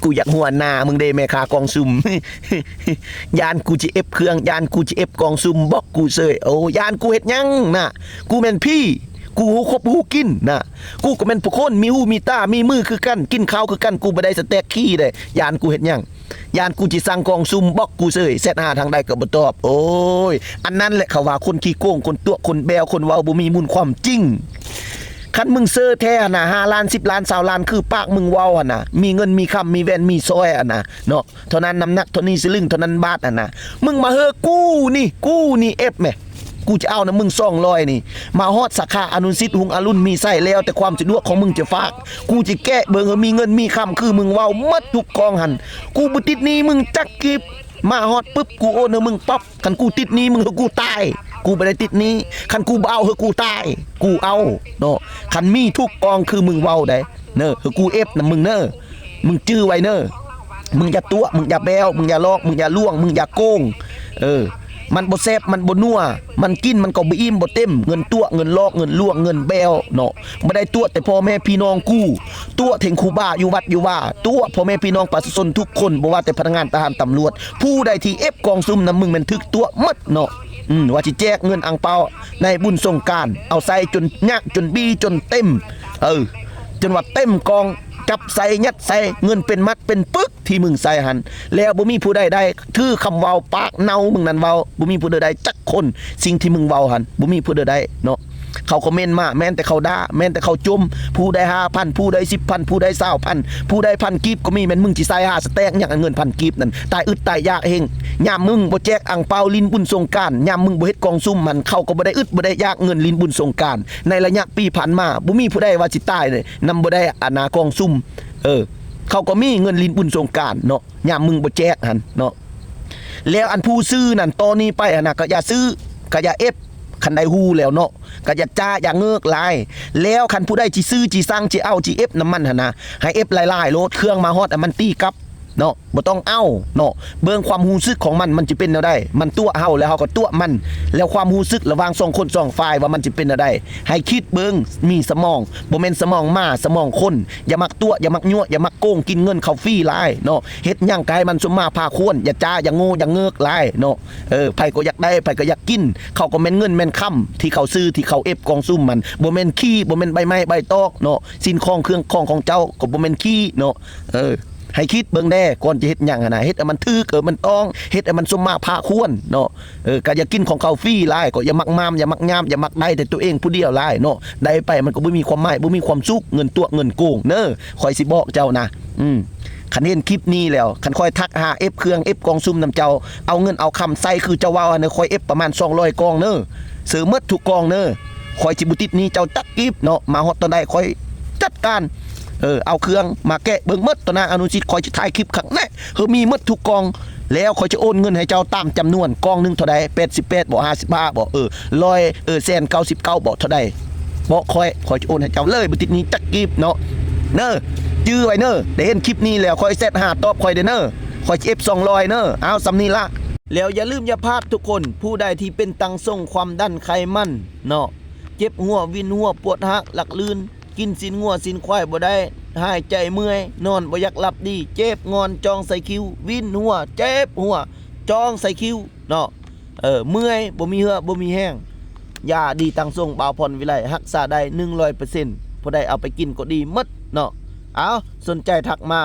ກູຢາກຫົວໜ້າມຶງເດ້ ແມ່ຄ້າກ່ອງສຸ່ມ. ຢ້ານກູຊິເອັບເຄື່ອງ ຢ້ານກູຊິເອັບກ່ອງສຸ່ມ ບລັອກກູເສີຍ. ໂອ້ ຢ້ານກູເຮັດຫຍັງນະ? ກູແມ່ນຜີ ກູຮູ້ຄົບຮູ້ກິນນະ. ກູກໍແມ່ນຜູ້ຄົນ ມີຫູມີຕາ ມີມືຄືກັນ ກິນເຂົ້າຄືກັນ. ກູບໍ່ໄດ້ສະແຕັກຂີ້ເດ້. ຢ້ານກູເຮັດຫຍັງ? ຢ້ານກູຊິສັ່ງກ່ອງສຸ່ມ ບລັອກກູເສີຍ. ແຊັດຫາທາງໃດກໍບໍ່ຕອບ. ໂອ້ຍ ອັນນັ້ນແຫຼະເຂົາວ່າຄົນຂີ້ໂກງ ຄົນຕົວະ ຄົນແບວ ຄົນເວົ້າບໍ່ມີມູນຄວາມຈິງ. ຄັນມຶງເຊີແທ້ຫັ້ນນະ ຫ້າລ້ານ ສິບລ້ານ ຊາວລ້ານ ຄືປາກມຶງເວົ້າຫັ້ນນະ ມີເງິນມີຄຳ ມີແວ່ນມີສ້ອຍຫັ້ນນະເນາະ ເທົ່ານັ້ນນ້ຳໜັກ ເທົ່ານີ້ສະລຶງ ເທົ່ານັ້ນບາດຫັ້ນນະ. ມຶງມາເຮີກູນີ້ ກູນີ້ເອັບແມະ ກູຈະເອົານຳມຶງສອງຮ້ອຍນີ້. ມາຮອດສາຂາອະນຸສິດ ຮຸ່ງອະລຸນ ມີໄຊ ແລ້ວແຕ່ຄວາມສະດວກຂອງມຶງຈະຝາກ. ກູຈະແກະເບິ່ງ ເອີ ມີເງິນມີຄຳຄືມຶງເວົ້າໝົດທຸກກອງຫັ້ນ. ກູບໍ່ຕິດໜີ້ມຶງຈັກກີບ. ມາຮອດປຶບ ກູໂອນໃຫ້ມຶງປັບ. ຄັນກູຕິດໜີ້ມຶງ ໃຫ້ກູຕາຍ ກູບໍ່ໄດ້ຕິດໜີ້. ຄັນກູບໍ່ເອົາ ໃຫ້ກູຕາຍ ກູເອົາເນາະ. ຄັນມີທຸກກອງຄືມຶງເວົ້າໄດ໋ເນີ ໃຫ້ກູເອັບນຳມຶງເນີ. ມຶງຈື່ໄວ້ເນີ ມຶງຢ່າຕົວະ ມຶງຢ່າແບວ ມຶງຢ່າຫຼອກ ມຶງຢ່າລວງ ມຶງຢ່າໂກງ. ເອີ ມັນບໍ່ແຊບ ມັນບໍ່ນົວ ມັນກິນມັນກໍບໍ່ອີ່ມບໍ່ເຕັມ. ເງິນຕົວະ ເງິນຫຼອກ ເງິນລວງ ເງິນແບວເນາະ. ບໍ່ໄດ້ຕົວະແຕ່ພໍ່ແມ່ພີ່ນ້ອງກູ ຕົວະເຖິງຄູບາຢູ່ວັດຢູ່ວາ ຕົວະພໍ່ແມ່ພີ່ນ້ອງປະຊາຊົນທຸກຄົນ ບໍ່ວ່າແຕ່ພະນັກງານ ທະຫານ ຕຳຫຼວດ. ຜູ້ໃດທີ່ເອັບກ່ອງສຸ່ມນຳມຶງແມ່ນຖືກຕົວະໝົດເນາະ. ອືມ ວ່າຊິແຈກເງິນອັງເປົາໃນບຸນສົງການ ເອົາໃສ່ຈົນຍາກ ຈົນບີ ຈົນເຕັມ ເອີ ຈົນວ່າເຕັມກ່ອງ ຈັບໃສ່ ຍັດໃສ່ ເງິນເປັນມັດເປັນປຶກທີ່ມຶງໃສ່ຫັ້ນ. ແລ້ວບໍ່ມີຜູ້ໃດໄດ້ ຖືຄຳເວົ້າປາກເນົ່າມຶງນັ້ນເວົ້າ ບໍ່ມີຜູ້ໃດໄດ້ຈັກຄົນ. ສິ່ງທີ່ມຶງເວົ້າຫັ້ນ ບໍ່ມີຜູ້ໃດໄດ້ເນາະ. ເຂົາຄອມເມັນມາ ແມ່ນແຕ່ເຂົາດ່າ ແມ່ນແຕ່ເຂົາຈົ່ມ. ຜູ້ໃດຫ້າພັນ ຜູ້ໃດສິບພັນ ຜູ້ໃດຊາວພັນ ຜູ້ໃດພັນກີບກໍມີ. ແມ່ນມຶງຊິໃສ່ຫາສະແຕັກຫຍັງ ເງິນພັນກີບນັ້ນ ຕາຍອຶດຕາຍຢາກແຮງ. ຍາມມຶງບໍ່ແຈກອັງເປົາຫຼິ້ນບຸນສົງການ ຍາມມຶງບໍ່ເຮັດກອງສຸ່ມຫັ້ນ ເຂົາກໍບໍ່ໄດ້ອຶດບໍ່ໄດ້ຢາກເງິນຫຼິ້ນບຸນສົງການ. ໃນໄລຍະປີຜ່ານມາ ບໍ່ມີຜູ້ໃດວ່າຊິຕາຍນຳບໍ່ໄດ້ອັນນາກອງສຸ່ມ. ເອີ ເຂົາກໍມີເງິນຫຼິ້ນບຸນສົງການເນາະ ຍາມມຶງບໍ່ແຈກຫັ້ນເນາະ. ແລ້ວອັນຜູ້ຊື້ນັ້ນ ຕໍ່ນີ້ໄປຫັ້ນນະ ກໍຢ່າຊື້ ກໍຢ່າເອັບ. ຄັນໄດ້ຮູ້ແລ້ວເນາະ ກໍຢ່າຈ້າຢ່າເງີກຫຼາຍ. ແລ້ວຄັນຜູ້ໃດຊິຊື້ ຊິສັ່ງ ຊິເອົາ ຊິເອັບນຳມັນຫັ້ນນະ ໃຫ້ເອັບຫຼາຍໆໂລດ. ເຄື່ອງມາຮອດ ໃຫ້ມັນຕີກັບເນາະ ບໍ່ຕ້ອງເອົາເນາະ. ເບິ່ງຄວາມຮູ້ສຶກຂອງມັນ ມັນຈະເປັນແນວໃດ. ມັນຕົວະເຮົາ ແລ້ວເຮົາກໍຕົວະມັນ. ແລ້ວຄວາມຮູ້ສຶກລະຫວ່າງສອງຄົນສອງຝ່າຍວ່າມັນຈະເປັນແນວໃດ ໃຫ້ຄິດເບິ່ງ ມີສະໝອງ ບໍ່ແມ່ນສະໝອງໝາ ສະໝອງຄົນ. ຢ່າມັກຕົວະ ຢ່າມັກຍົວະ ຢ່າມັກໂກງກິນເງິນເຂົາຟຣີຫຼາຍເນາະ. ເຮັດຫຍັງກໍໃຫ້ມັນສົມມາພາຄວນ ຢ່າຈ້າ ຢ່າໂງ່ ຢ່າເງີກຫຼາຍເນາະ. ເອີ ໃຜກໍຢາກໄດ້ ໃຜກໍຢາກກິນ. ເຂົາກໍແມ່ນເງິນແມ່ນຄຳທີ່ເຂົາຊື້ ທີ່ເຂົາເອັບກອງສຸ່ມຫັ້ນ ບໍ່ແມ່ນຂີ້ ບໍ່ແມ່ນໃບໄມ້ໃບຕອກເນາະ. ສິ່ງຂອງເຄື່ອງຂອງຂອງເຈົ້າກໍບໍ່ແມ່ນຂີ້ເນາະ. ເອີ ໃຫ້ຄິດເບິ່ງແດ່ ກ່ອນຈະເຮັດຫຍັງຫັ້ນນະ ເຮັດໃຫ້ມັນຖືກ ເອີ ມັນຕ້ອງ ເຮັດໃຫ້ມັນສົມມາພາຄວນເນາະ. ເອີ ກໍຢ່າກິນຂອງເຂົາຟຣີຫຼາຍ ກໍຢ່າມັກມາມ ຢ່າມັກຍາມ ຢ່າມັກໄດ້ແຕ່ຕົວເອງຜູ້ດຽວຫຼາຍເນາະ. ໄດ້ໄປມັນກໍບໍ່ມີຄວາມໝາຍ ບໍ່ມີຄວາມສຸກ ເງິນຕົວະເງິນໂກງເນີ. ຂ້ອຍຊິບອກເຈົ້ານະ ອືມ ຄັນເຫັນຄລິບນີ້ແລ້ວ ຄັນຂ້ອຍທັກຫາເອັບເຄື່ອງ ເອັບກອງສຸ່ມນຳເຈົ້າ ເອົາເງິນເອົາຄຳໃສ່ຄືເຈົ້າເວົ້າຫັ້ນເນີ ຂ້ອຍເອັບປະມານສອງຮ້ອຍກອງເນີ ຊື້ໝົດທຸກກອງເນີ. ຂ້ອຍຊິບໍ່ຕິດໜີ້ເຈົ້າຈັກກີບເນາະ. ມາຮອດຕອນໃດຂ້ອຍຈັດການ ເອີ ເອົາເຄື່ອງມາແກະເບິ່ງໝົດຕໍ່ໜ້າອະນຸສິດ. ຂ້ອຍຊິຖ່າຍຄລິບຄັກແນ່ ເຮີ ມີໝົດທຸກກອງ ແລ້ວຂ້ອຍຈະໂອນເງິນໃຫ້ເຈົ້າຕາມຈຳນວນ. ກອງໜຶ່ງເທົ່າໃດ? ແປດສິບແປດບໍ? ຫ້າສິບຫ້າບໍ? ເອີ ຮ້ອຍ ເອີ ແສນເກົ້າສິບເກົ້າບໍ? ເທົ່າໃດ? ບອກຂ້ອຍ ຂ້ອຍຈະໂອນໃຫ້ເຈົ້າເລີຍ ບໍ່ຕິດໜີ້ຈັກກີບເນາະ ເນີ. ຈື່ໄວ້ເນີ ໄດ້ເຫັນຄລິບນີ້ແລ້ວ ຄ່ອຍແຊັດຫາຕອບຂ້ອຍເດີເນີ. ຂ້ອຍຊິເອັບສອງຮ້ອຍເນີ. ເອົາ ສ່ຳນີ້ລະ. ແລ້ວຢ່າລືມຢ່າພາດທຸກຄົນ ຜູ້ໃດທີ່ເປັນຕັງສົ່ງ ຄວາມດັນ ໄຂມັນເນາະ ເຈັບຫົວ ວິນຫົວ ປວດຮາກ ຫຼັກລື່ນ ກິນຊີ້ນງົວຊີ້ນຄວາຍບໍ່ໄດ້ ຫາຍໃຈເມື່ອຍ ນອນບໍ່ຢາກຫຼັບດີ ເຈັບງອນ ຈ່ອງໃສ່ຄິ້ວ ວິນຫົວ ເຈັບຫົວ ຈ່ອງໃສ່ຄິ້ວເນາະ. ເອີ ເມື່ອຍ ບໍ່ມີເຫື່ອບໍ່ມີແຮງ ຢາດີຕັງສົ່ງ ບ່າວພອນວິໄລ ຮັກສາໄດ້ໜຶ່ງຮ້ອຍເປີເຊັນ. ຜູ້ໃດເອົາໄປກິນກໍດີໝົດເນາະ. ເອົາ ສົນໃຈທັກມາ.